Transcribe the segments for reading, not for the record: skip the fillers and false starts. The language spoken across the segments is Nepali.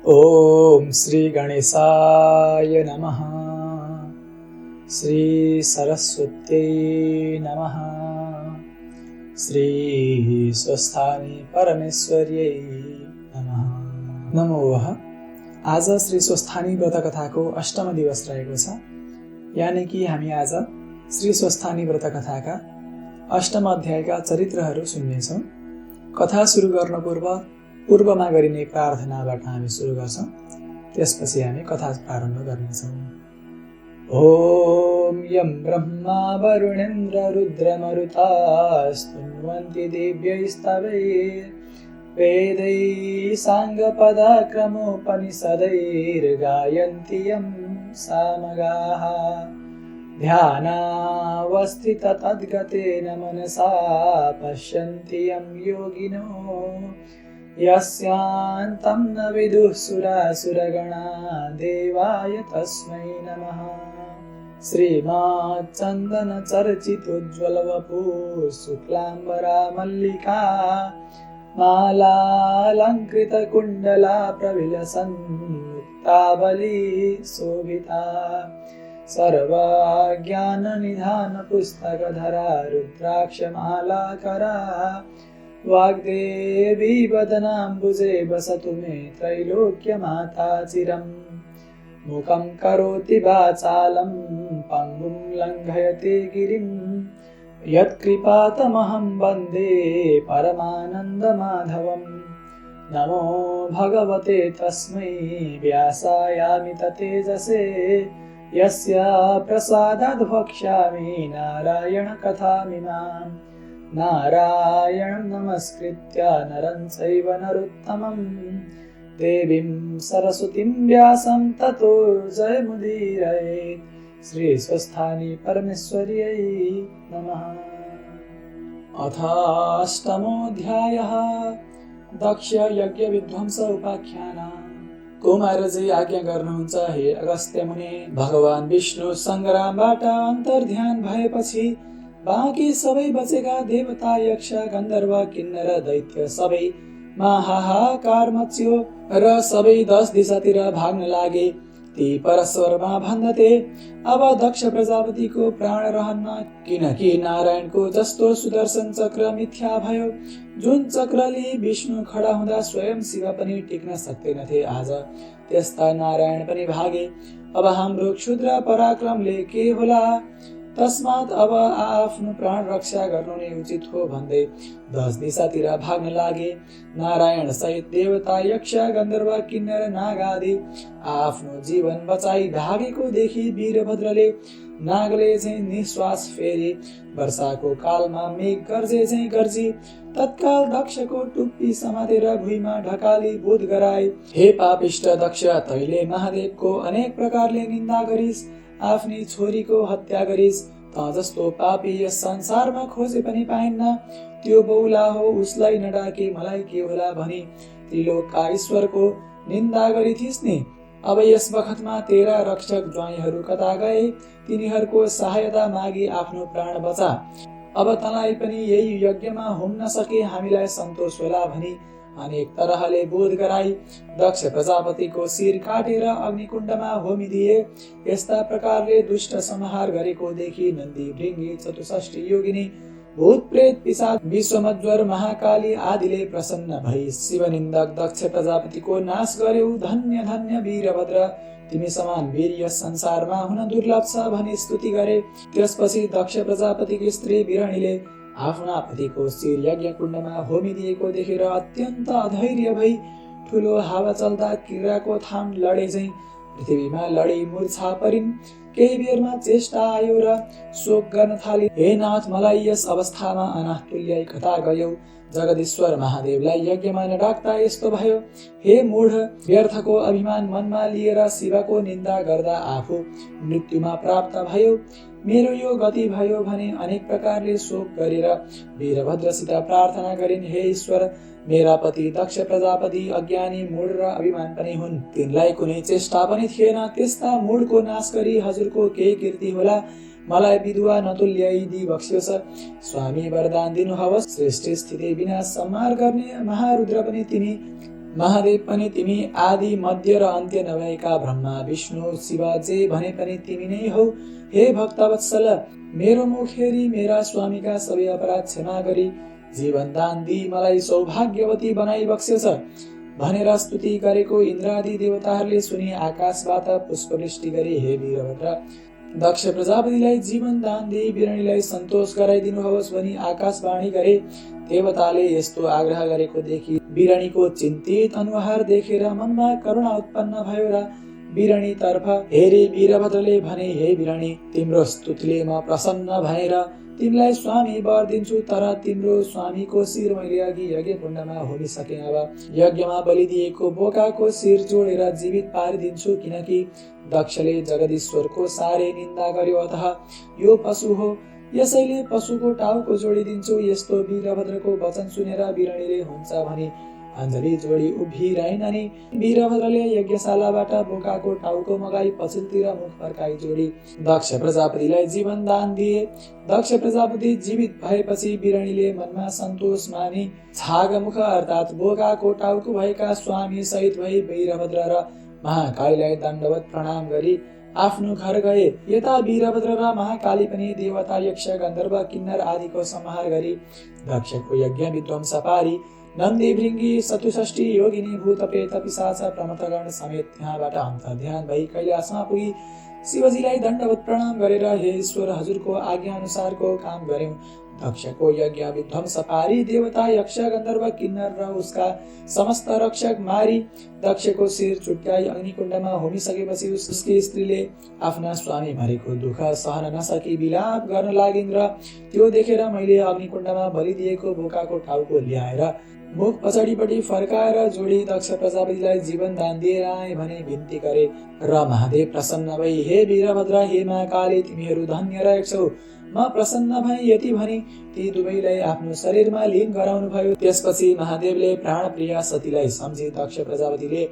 ओम श्री गणेशाय नमः। श्री सरस्वत्यै नमः। श्री स्वस्थानी परमेश्वर्यै नमः। नमो वः। आज श्री स्वस्थानी व्रत कथाको अष्टम दिवस रहेको छ, यानि कि हामी आज श्री स्वस्थानी व्रत कथाका अष्टम अध्यायका चरित्रहरू सुन्नेछौँ। कथा सुरु गर्न पूर्वमा गरिने प्रार्थनाबाट हामी सुरु गर्छौँ, त्यसपछि हामी कथा प्रारम्भ गर्नेछौँ। ओम यं ब्रह्मा वरुणेन्द्र रुद्रमरुतास्तुन्वन्ति दिव्यैस्तवैर्वेदैः साङ्गपदाक्रमोपनिषदैर्गायन्ति यं सामगाः। ध्यानावस्थिततद्गतेन मनसा पश्यन्ति यं योगिनो यस्यान्तं न विदुः सुरासुरगणा देवाय तस्मै नमः। श्रीमाच्चन्दनचर्चितोज्ज्वलवपुः शुक्लाम्बरा मल्लिका मालालङ्कृतकुण्डला प्रविलसन्मुक्तावली शोभिता सर्वज्ञाननिधानपुस्तकधरा रुद्राक्षमालाकरा वाग्देवी वदनाम्बुजे वसतु मे त्रैलोक्यमाता चिरम्। मुखं करोति वाचालं पङ्गुं लङ्घयते गिरिं यत्कृपातमहं वन्दे परमानन्दमाधवम्। नमो भगवते तस्मै व्यासायामित तेजसे यस्य प्रसादाद् वक्ष्यामि नारायणकथामिमाम्। नारायणं नमस्कृत्य नरं चैव नरोत्तमं देवीं सरस्वतीं व्यासं ततो जयमुदीरयेत्। श्री स्वस्थानी परमेश्वर्यै नमः। अथ अष्टमोऽध्यायः। दक्ष यज्ञ विध्वंस उपाख्यान। कुमारजी आज्ञा गर्नुहुन्छ, हे अगस्त्य मुनि, भगवान विष्णु सङ्ग्रामबाट अन्तर्ध्यान भएपछि बाँकी सबै बचेका देवता यक्ष गन्धर्व किन्नर दैत्य सबै हाहाकार मच्यो र सबै 10 दिशातिर भाग्न लागे। ती परस्परमा भन्दथे, अब दक्ष प्रजापतिको प्राण रहन्न, किनकि नारायणको जस्तो सुदर्शन चक्र मिथ्या भयो। जुन चक्रले विष्णु खडा हुँदा स्वयं शिव पनि टिक्न सक्दैनथे, आज त्यस्ता नारायण पनि भागे। अब हाम्रो क्षुद्र पराक्रमले के होला, तस्मात् अब आफ्नो प्राण रक्षा गर्नु नै उचित हो भन्दै 10 दिशातिर भाग्न लागे। नारायण सहित देवता यक्ष गन्धर्व किन्नर नागादि आफ्नो जीवन बचाई भागेको देखि वीरभद्रले नागले चाहिँ निश्वास फेरि वर्षाको कालमा मेघ गर्जे चाहिँ गर्जी तत्काल दक्षको टुप्पी समातेर भुइँमा ढकाली बोध गराए। हे पापिष्ट दक्ष, तैले महादेवको अनेक प्रकारले निन्दा गरिस्, आफ्नी छोरीको हत्या गरिस्। त जस्तो पापी यस संसारमा खोजे पनि पाइन्न। त्यो बौला हो, उसलाई नडाके मलाई के होला भनी त्रिलोकका ईश्वरको निन्दा गरिथिस् नि। अब यस बखतमा तेरा रक्षक ज्वाइँहरू कता गए, तिनीहरूको सहायता मागी आफ्नो प्राण बचा। अब तँलाई पनि यही यज्ञमा हुम्न सके हामीलाई सन्तोष होला भनी अनेक तरहले बोध गराई दक्ष प्रजापतिको शिर काटेर अग्निकुण्डमा होमिदिए। यस्ता प्रकारले दुष्ट संहार गरेको देखि नन्दी भृङ्गी चतुष्ठी योगिनी भूत प्रेत पिशाच विश्वमज्वर महाकाली आदिले प्रसन्न भई शिवनिन्दक दक्ष प्रजापतिको नाश गर्यौ। धन्य धन्य वीरभद्र, तिमी समान वीर यस संसारमा हुन दुर्लभ छ भनी स्तुति गरे। त्यसपछि दक्ष प्रजापतिकी स्त्री बिरणीले आफ्ना पतिको शिर यज्ञ कुण्डमा होमिदिएको देखेर अत्यन्त अधैर्य भई ठुलो हावा चल्दा किराको थाम लडे झैं पृथ्वीमा लडी मूर्छा परिन्। केही बेरमा चेष्टा आयो र शोक गर्न थाली, हे नाथ, मलाई यस अवस्थामा अनाथ तुल्याई कता गयौ। जगदीश्वर महादेवलाई यज्ञमा नडाक्दा यस्तो भयो। हे मूढ, व्यर्थको अभिमान मनमा लिएर शिवको निन्दा गर्दा आफू मृत्युमा प्राप्त भयो। मेरो यो गति भयो भने अनेक प्रकारले शोक गरेर वीरभद्रसित प्रार्थना गरिन्, हे ईश्वर, मेरा पति दक्ष प्रजापति अज्ञानी मूढ र अभिमान पनि हुन्। तिनलाई कुनै चेष्टा पनि थिएन। त्यस्ता मूढको नाश गरी हजुरको केही कीर्ति होला। मलाई विधुवा नतुल्याइदी बक्स्योस्। स्वामी वरदान दिनुहोस्। सृष्टि स्थिति विनाश संहार गर्ने महारुद्र पनि तिमी महादेव पनि तिमी आदि मध्य र अन्त्य नभएका ब्रह्मा विष्णु शिव जे भने पनि तिमी नै हौ। हे भक्तवत्सल, मेरो मुख हेरी मेरा स्वामीका सबै अपराध क्षमा गरी जीवन दान दिई मलाई सौभाग्यवती बनाई बक्सेछ भनेर स्तुति गरेको इन्द्रादि देवताहरूले सुनि आकाशबाट पुष्पवृष्टि गरे। हे वीरभद्र, दक्ष प्रजापतिलाई जीवन दान दिई बिरणीलाई सन्तोष गराइदिनुहोस् भनी आकाशवाणी गरे। देवताले यस्तो आग्रह गरेको देखि बिरणीको चिन्तित अनुहार देखेर मनमा करुणा उत्पन्न भयो र बिरणी तर्फ हेरी वीरभद्रले भने, हे बिरणी, तिम्रो स्तुतिले म प्रसन्न भएर तिमीलाई स्वामी वर दिन्छु, तर तिम्रो स्वामीको शिर मैले अघि यज्ञ कुण्डमा होमिसके। अब यज्ञमा बलि दिएको बोकाको शिर जोडेर जीवित पारिदिन्छु, किनकि दक्षले जगदीश्वरको साह्रै निन्दा गर्यो, अतः यो पशु हो, यसैले पशुको टाउको जोडिदिन्छु। यस्तो वीरभद्रको वचन सुनेर बिरणीले हुन्छ भनी अञ्जली जोडी उभिरहन् अनि वीरभद्रले यज्ञशालाबाट बोकाको टाउको मगाई पछिल्तिर मुख फर्काई जोडी दक्ष प्रजापतिलाई जीवन दान दिए। दक्ष प्रजापति जीवित भएपछि बिरणीले मनमा सन्तोष मानी छागमुख अर्थात् बोकाको टाउको भएका स्वामी सहित भई वीरभद्र र महाकालीलाई दण्डवत प्रणाम गरी आफ्नो घर गए। यता वीरभद्र र महाकाली पनि देवता यक्ष गन्धर्व किन्नर आदिको संहार गरी दक्षको यज्ञ विध्वंस पारी नन्दी भृङ्गी चतुष्ठी योगिनी भूत प्रेत पिशाच प्रमथगण समेत त्यहाँबाट अन्तर्ध्यान भई कैलाशमा पुगी शिवजीलाई दण्डवत प्रणाम गरेर, हे ईश्वर, हजुरको आज्ञा अनुसारको काम गर्यौं। दक्षको यज्ञ विध्वंस पारी देवता यक्ष गन्धर्व किन्नर र उसका समस्त रक्षक मारी दक्षको शिर चुट्याई अग्निकुण्डमा होमिसकेपछि उसकी स्त्रीले आफ्ना स्वामी मरेको दुःख सहन नसकी विलाप गर्न लागिन् र त्यो देखेर मैले अग्निकुण्डमा बलिदिएको बोकाको टाउको ल्याएर मुख पछाडिपट्टि फर्काएर जोडी दक्ष प्रजापतिलाई जीवन दान दिएर आए भने बिन्ती गरे र महादेव प्रसन्न भई, हे वीरभद्र, हे महाकाली, तिमीहरू धन्य रहेछौ। म प्रसन्न भई यति भनी ती दुवैलाई आफ्नो शरीरमा लीन गराउनु भयो। त्यसपछि महादेवले प्राणप्रिया सतीलाई सम्झी दक्ष प्रजापतिले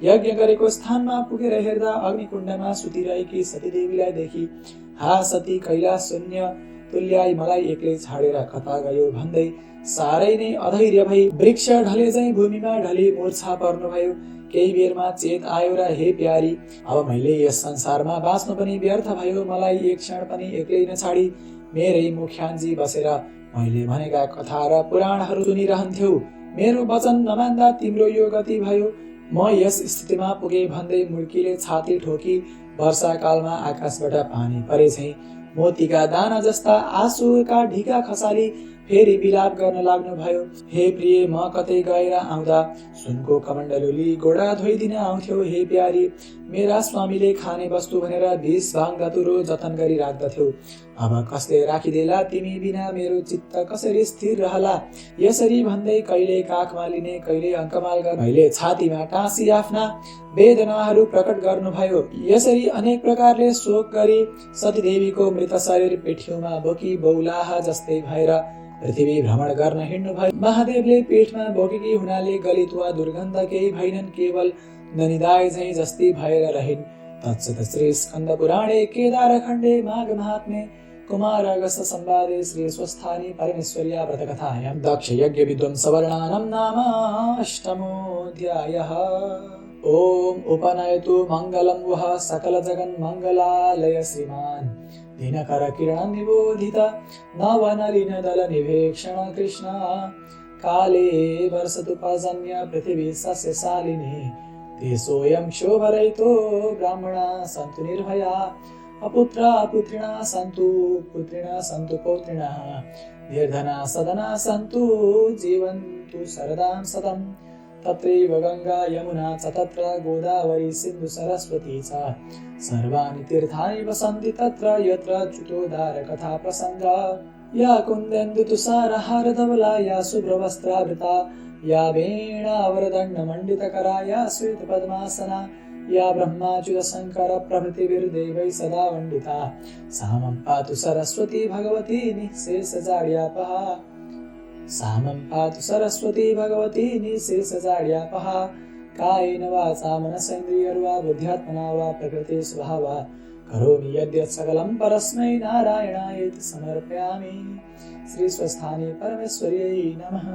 यज्ञ गरेको स्थानमा पुगेर हेर्दा अग्निकुण्डमा सुतिरहेकी सतीदेवीलाई देखी, हा सती, कैलाश शून्य तुल्याई मलाई एक्लै छाडेर कता गयो भन्दै साह्रै नै अधैर्य भई वृक्ष ढले झैं भूमिमा ढली मूर्छा पर्नुभयो। केही बेरमा चेत आयो र, हे प्यारी, अब मैले यस संसारमा बाँच्नु पनि व्यर्थ भयो। मलाई एक क्षण पनि एक्लै नछाडी मेरै मुख्यान्जी बसेर मैले भनेका कथा र पुराणहरू सुनिरहन्थ्यौ। मेरो वचन नमान्दा तिम्रो यो गति भयो। म यस स्थितिमा पुगे भन्दै मुड्कीले छाती ठोकी वर्षाकालमा आकाशबाट पानी परे झैं मोतीका दाना जस्ता आँसुका ढिका खसाली फेरि विलाप गर्न लाग्नु भयो। हे प्रिय, म कतै गएर आउँदा सुनको कमण्डलुली गोडा धोइदिन आउँथ्यौ। हे प्यारी, मेरा स्वामीले खाने वस्तु भनेर 20 भाङ धतुरो जतन गरी राख्दथ्यौ। अब कसले राखिदेला, तिमी बिना मेरो चित्त कसरी स्थिर रहला। यसरी भन्दै कहिले काखमा लिने कहिले अङ्कमाल गर्न कहिले छातीमा टाँसी आफ्ना वेदनाहरू प्रकट गर्नुभयो। यसरी अनेक प्रकारले शोक गरी सतीदेवीको मृत शरीर पेठ्यौमा बोकी बौलाहा जस्तै भएर पृथ्वी भ्रमण गर्न हिँड्नु भयो। महादेवले पेटमा बोकेकी हुनाले गलित वा दुर्गन्ध केही भएनन्, केवल ननिदाय झैं जस्ती भएर रहिन्। तत्सत श्री स्कन्द पुराणे केदार खण्डे माघ महात्म्ये कुमार अगस्त संवादे श्री स्वस्थानी परमेश्वर्या व्रतकथायां दक्ष यज्ञ विध्वंस वर्णनम् नाम अष्टमोऽध्यायः। ओम उपनयतु मङ्गलं वः सकल जगन् मङ्गलालय श्रीमान् दिनकर किरण निबोधित नवनलिन दल निवेक्षण कृष्ण काले वर्षतु पर्जन्य पृथिवी सस्यशालिनी देशोऽयं क्षोभरहितो ब्राह्मणा सन्तु निर्भया अपुत्रा पुत्रिणा सन्तु पुत्रिणा सन्तु पौत्रिणः निर्धना सदना सन्तु जीवन्तु शरदां शतम् तत्रैव गंगा यमुना च तत्र गोदावरी सिन्धु सरस्वती च सर्वाणि तीर्थानि वसन्ति तत्र यत्र च्युतोद्धार कथा प्रसंगा या कुन्देन्दु तुषारहार धवला या शुभ्रवस्त्रावृता या वेणावरदण्ड मण्डितकरा या श्वेत पद्मासना या ब्रह्माच्युत शंकर प्रभृतिभिर्देवैः सदा वन्दिता सामं पातु सरस्वती भगवती निःशेषजाड्यापहा सामं पातु सरस्वती भगवती निःशेषजाड्यापहा कायेन वाचा मनसेन्द्रियर्वा बुद्ध्यात्मना वा प्रकृते स्वभावा करोमि यद्यत् सकलं परस्मै नारायणायेति समर्पयामि। श्री स्वस्थानी परमेश्वर्यै नमः।